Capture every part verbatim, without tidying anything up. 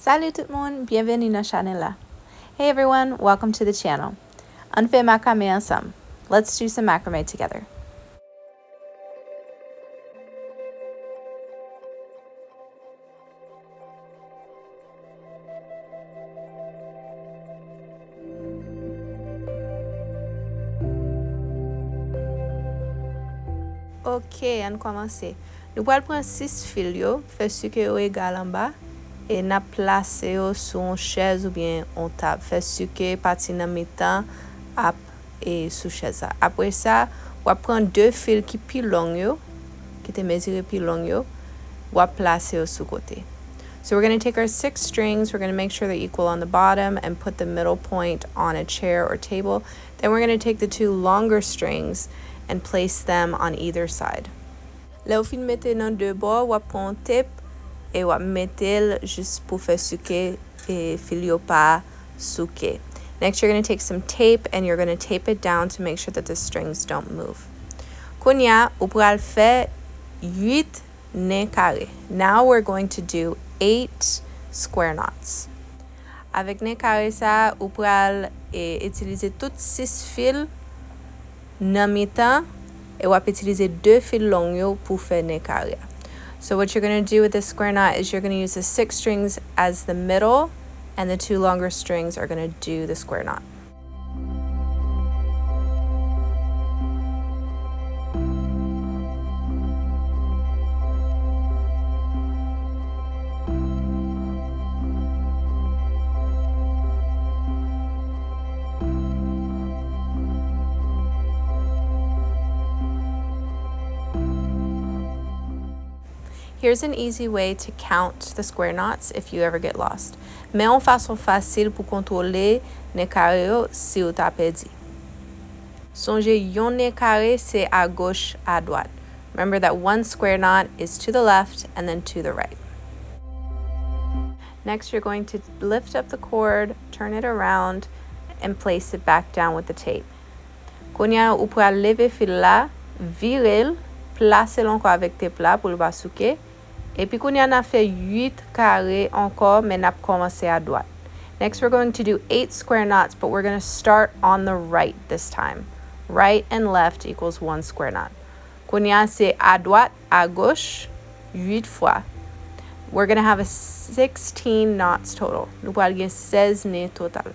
Salut tout moun, byenveni nan chanèl la. Hey everyone, welcome to the channel. Ann fè makame ansanm. Let's do some macrame together. Ok, ann kòmanse. Nou pral pran sis fil yo, fè si ke yo egal anba, e n ap plase yo sou yon chèz oubyen yon tab. Fè si ke pati nan mitan ap, e, sou chèz la. Apre sa, w ap pran de fil ki pi long yo, ki te mezire pi long yo, w ap plase yo sou kote. So we're going to take our six strings, we're going to make sure they're equal on the bottom and put the middle point on a chair or table. Then we're going to take the two longer strings and place them on either side. Lè w fin mete nan de bò, w ap pran yon tep e w ap mete l jis pou fè si ke, e, fil yo pa souke. Next, you're going to take some tape and you're going to tape it down to make sure that the strings don't move. Kounye a, ou pral fè uit nen kare. Now we're going to do eight square knots. Avèk nen kare sa, ou pral, e, itilize tout sis fil nan mitan, e w ap itilize de fil long yo pou fè nen kare a. So what you're going to do with the square knot is you're going to use the six strings as the middle, and the two longer strings are going to do the square knot. Here's an easy way to count the square knots if you ever get lost. Men yon fason fasil pou kontwole nen kare yo si w ta pèdi. Sonje, yon nen kare se agoch, adwat. Remember that one square knot is to the left and then to the right. Next, you're going to lift up the cord, turn it around, and place it back down with the tape. Kounye a, ou pral leve fil la, vire l, plase l ankò avèk tep la pou l pa souke. Epi kounye a, n ap fè uit kare ankò, men n ap kòmanse adwat. Next, we're going to do eight square knots, but we're going to start on the right this time. Right and left equals one square knot. Kounye a, se adwat, agoch, uit fwa. We're going to have a sixteen knots total. Nou pral gen sèz nen total.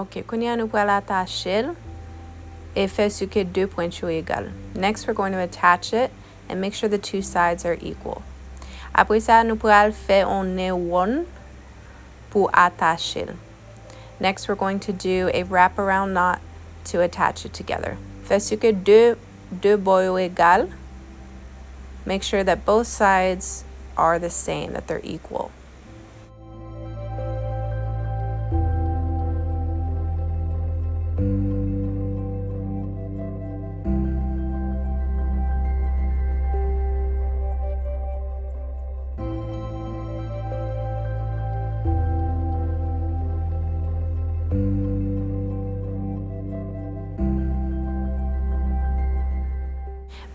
Ok, kounye a nou pral atache l e fè si ke de pwent yo egal. Next, we're going to attach it and make sure the two sides are equal. Apre sa, nou pral fè yon nen wonn pou atache l. Next, we're going to do a wraparound knot to attach it together. Fè si ke de, de bò yo egal. Make sure that both sides are the same, that they're equal.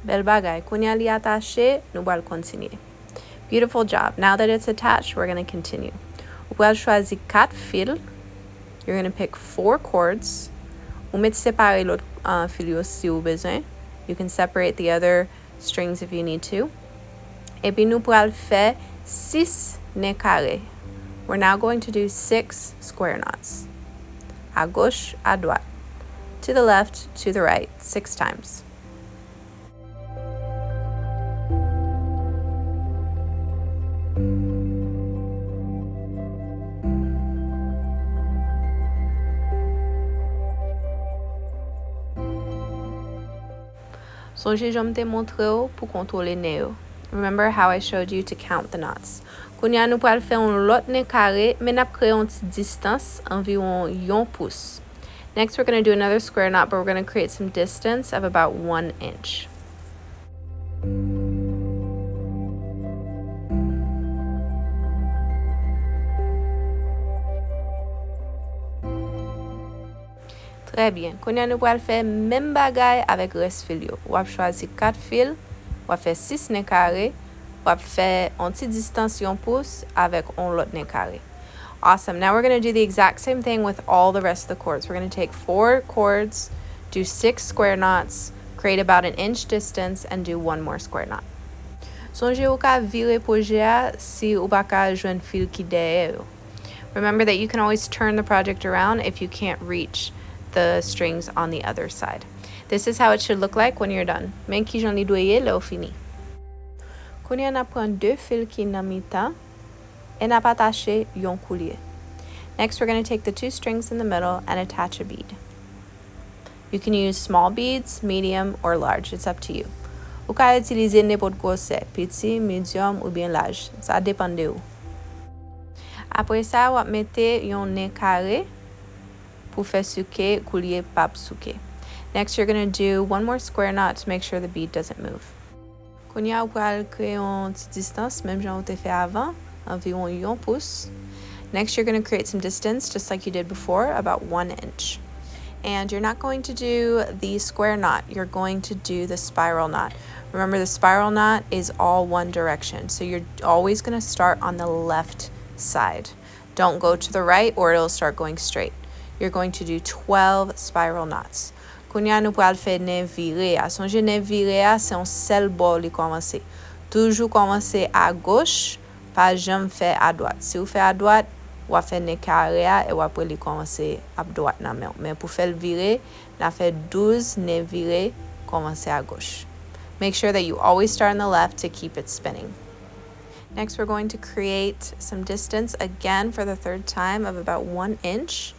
Bèl bagay. Kounye a li atache, nou pral kontinye. Beautiful job. Now that it's attached, we're going to continue. Ou pral chwazi kat fil. You're going to pick four cords. Ou mèt separe lòt, uh, fil yo si ou bezwen. You can separate the other strings if you need to. Epi nou pral fè sis nen kare. We're now going to do six square knots. À gauche, à droite. To the left, to the right, six times. Sonje jan m te montre w pou kontwole nen yo. Remember how I showed you to count the knots. Kounye a nou pral fè yon lòt nen kare, men n ap kreye yon ti distans anviwon yon pous. Next, we're going to do another square knot, but we're going to create some distance of about one inch. Trè byen. Kounye a nou pral fè menm bagay avèk rès fil yo. W ap chwazi kat fil, w ap fè sis nen kare, w ap fè yon ti distans yon pous avèk yon lòt nen kare. Awesome. Now we're going to do the exact same thing with all the rest of the cords. We're going to take four cords, do six square knots, create about an inch distance, and do one more square knot. Sonje ou ka vire pwojè a si ou pa ka jwenn fil ki dèyè yo. Remember that you can always turn the project around if you can't reach the strings on the other side. This is how it should look like when you're done. Men kijan li dwe ye lè w fini. Kounye a n ap pran de fil ki nan mitan e n ap atache yon koulye. Next, we're going to take the two strings in the middle and attach a bead. You can use small beads, medium, or large. It's up to you. Ou ka itilize nenpòt gwosè, piti, medium, oubyen laj. Sa depann de ou. Apre sa, w ap mete yon nen kare pou fè si ke koulye p ap souke. Next, you're going to do one more square knot to make sure the bead doesn't move. Kounye a, ou pral kreye yon ti distans, menm jan ou te fè avan, anviwon yon pous. Next, you're going to create some distance, just like you did before, about one inch. And you're not going to do the square knot, you're going to do the spiral knot. Remember, the spiral knot is all one direction, so you're always going to start on the left side. Don't go to the right or it'll start going straight. You're going to do twelve spiral knots. Kounye a, nou pral fè nen vire a. Sonje, nen vire a, se yon sèl bò li kòmanse. Toujou kòmanse a goch, pa janm fè a dwat. Si w fè a dwat, w ap fè nen kare a e w ap wè li kòmanse ap dwat nan men w. Men pou fè l vire, n a fè douz nen vire kòmanse a goch. Make sure that you always start on the left to keep it spinning. Next, we're going to create some distance again for the third time of about one inch.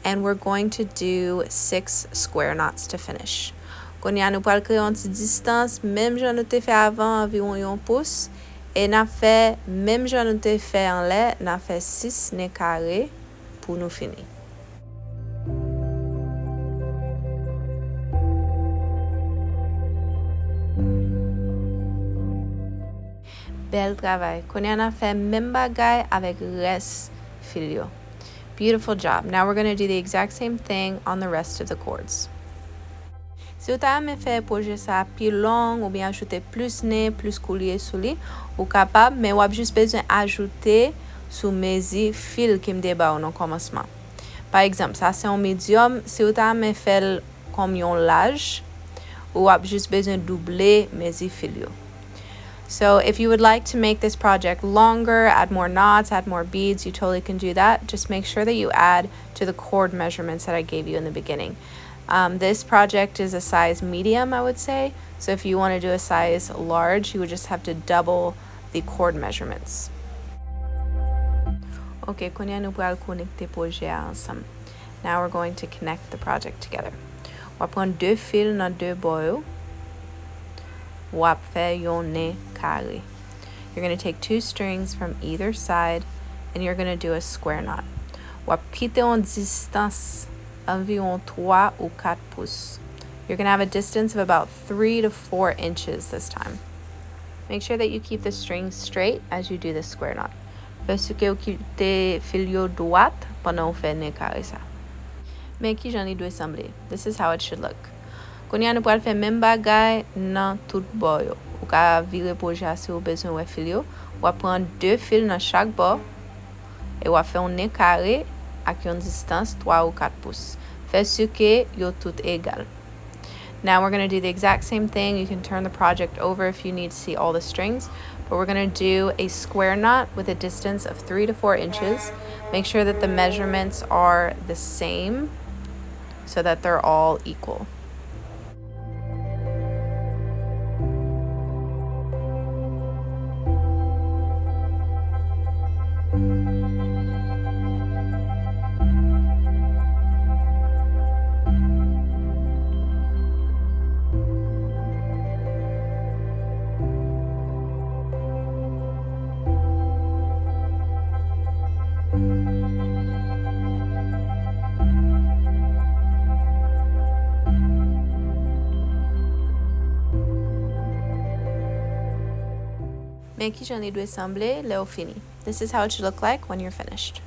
And we're going to do six square knots to finish. Kounye a, nou pral kreye yon ti distans, menm jan nou te fè avan, anviwon yon pous. E n ap fè, menm jan nou te fè anlè, n ap fè sis nen kare pou nou fini. Bèl travay. Kounye a n ap fè menm bagay avèk rès fil yo. Beautiful job. Now we're going to do the exact same thing on the rest of the cords. Si w ta renmen fè pwojè sa a pi long oubyen ajoute plis nen, plis koulye sou li, ou kapab, men w ap jis bezwen ajoute sou mezi fil ke m te ba w nan kòmansman. Pa egzanp, sa se yon medium, si w ta renmen fè l kòm yon laj, ou ap jis bezwen double mezi fil yo. So if you would like to make this project longer, add more knots, add more beads, you totally can do that. Just make sure that you add to the cord measurements that I gave you in the beginning. Um, this project is a size medium, I would say. So if you want to do a size large, you would just have to double the cord measurements. Ok, kounye a nou pral konekte pwojè a ansanm. Now we're going to connect the project together. W ap pran de fil nan de bò yo. W ap fè yon nen kare. You're going to take two strings from either side and you're going to do a square knot. W ap kite yon distans anviwon twa ou kat pous. You're going to have a distance of about three to four inches this time. Make sure that you keep the strings straight as you do the square knot. Fè si ke w kite fil yo dwat pandan w fè nen kare sa. Men kijan li dwe sanble. This is how it should look. Kounye a nou pral fè menm bagay nan tout bò yo. Ou ka vire pwojè a si w bezwen wè fil yo. W ap pran de fil nan chak bò e w ap fè yon nen kare ak yon distans twa ou kat pous. Fè si ke yo tout egal. Now we're going to do the exact same thing. You can turn the project over if you need to see all the strings, but we're going to do a square knot with a distance of three to four inches. Make sure that the measurements are the same so that they're all equal. Men kijan li dwe sanble lè w fini. This is how it should look like when you're finished.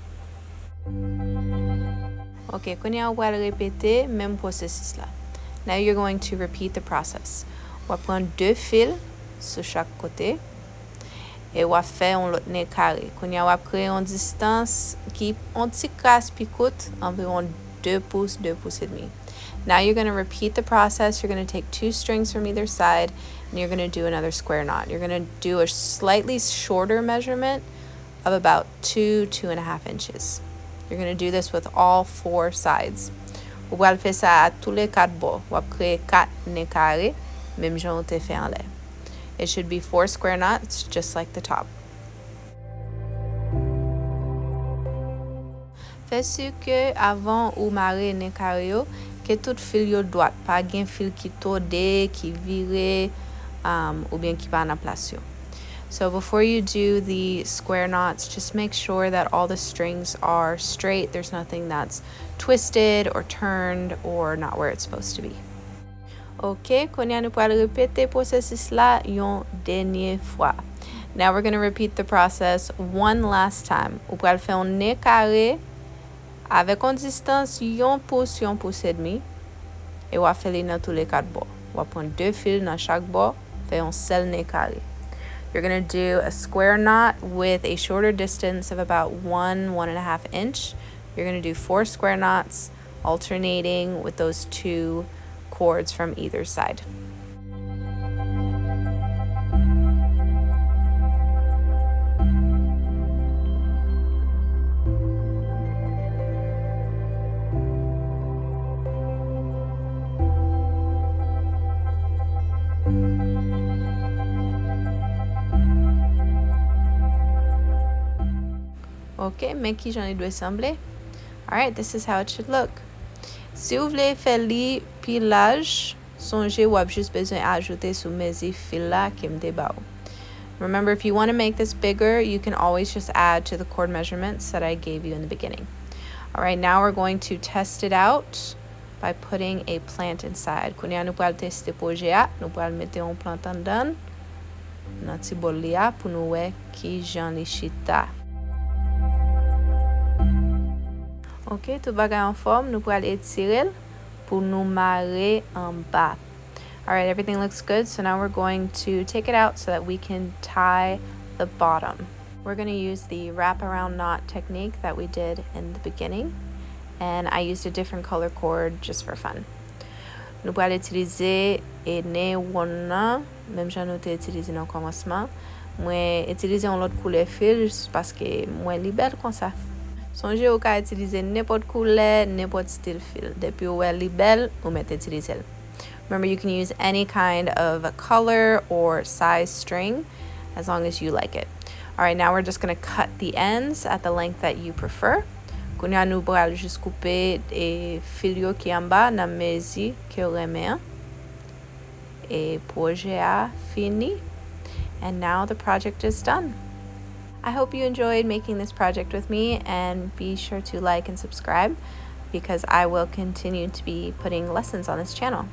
Ok, kounye a ou pral repete menm pwosesis la. Now you're going to repeat the process. W ap pran de fil sou chak kote e w ap fè yon lòt ne kare. Kounye a w ap kreye yon distans ki yon ti kras pi kout, anviwon de pous, de pous edmi. Now you're going to repeat the process. You're going to take two strings from either side and you're going to do another square knot. You're going to do a slightly shorter measurement of about two, two and a half inches. You're going to do this with all four sides. Ou pral fè sa a tou le kat bò. W ap kreye kat ne kare, menm jan ou te fè anlè. It should be four square knots, just like the top. Fè si ke avan ou mare ne kare yo, ke tout fil yo dwat, pa gen fil ki tòde, ki vire, um, oubyen ki pa nan plas yo. So before you do the square knots, just make sure that all the strings are straight. There's nothing that's twisted or turned or not where it's supposed to be. Ok, kounye a nou pral repete pwosesis la yon dènye fwa. Now we're going to repeat the process one last time. Ou pral fè yon ne kare avèk yon distans yon pous, yon pous edmi, e w ap fè li nan tou le kat bò. W ap pran de fil nan chak bò, fè yon sèl ne kare. You're going to do a square knot with a shorter distance of about one, one and a half inch. You're going to do four square knots, alternating with those two cords from either side. Ok, men kijan li dwe sanble. Alright, this is how it should look. Si w vle fè li pi laj, sonje w ap jis bezwen ajoute sou mezi fil la ke m te ba w. Remember, if you want to make this bigger, you can always just add to the cord measurements that I gave you in the beginning. Alright, now we're going to test it out by putting a plant inside. Kounye a nou pral teste pwojè a, nou pral mete yon plant anndan l, nan ti bòl li a pou nou wè kijan li chita. Ok, tout bagay anfòm, nou pral etire l pou nou mare anba. Alright, everything looks good, so now we're going to take it out so that we can tie the bottom. We're going to use the wraparound knot technique that we did in the beginning, and I used a different color cord just for fun. Nou pral itilize e ne wonn nan, menm jan nou te itilize nan kòmansman. Mwen itilize yon lòt koulè fil jis paske m wè li bèl konsa. Sonje ou ka itilize nenpòt koulè, nenpòt stil fil. Depi ou wè li bèl, ou mèt itilize l. Remember, you can use any kind of color or size string as long as you like it. Alright, now we're just going to cut the ends at the length that you prefer. Kounye a nou pral jis koupe e fil yo ki anba nan mezi ke w renmen an. E pwojè a fini. And now the project is done. I hope you enjoyed making this project with me, and be sure to like and subscribe because I will continue to be putting lessons on this channel.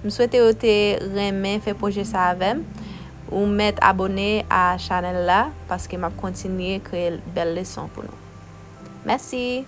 M swete ou te renmen fè pwojè sa avè m. Ou mèt abone a chanèl la paske m ap kontinye kreye bèl leson pou nou. Mèsi!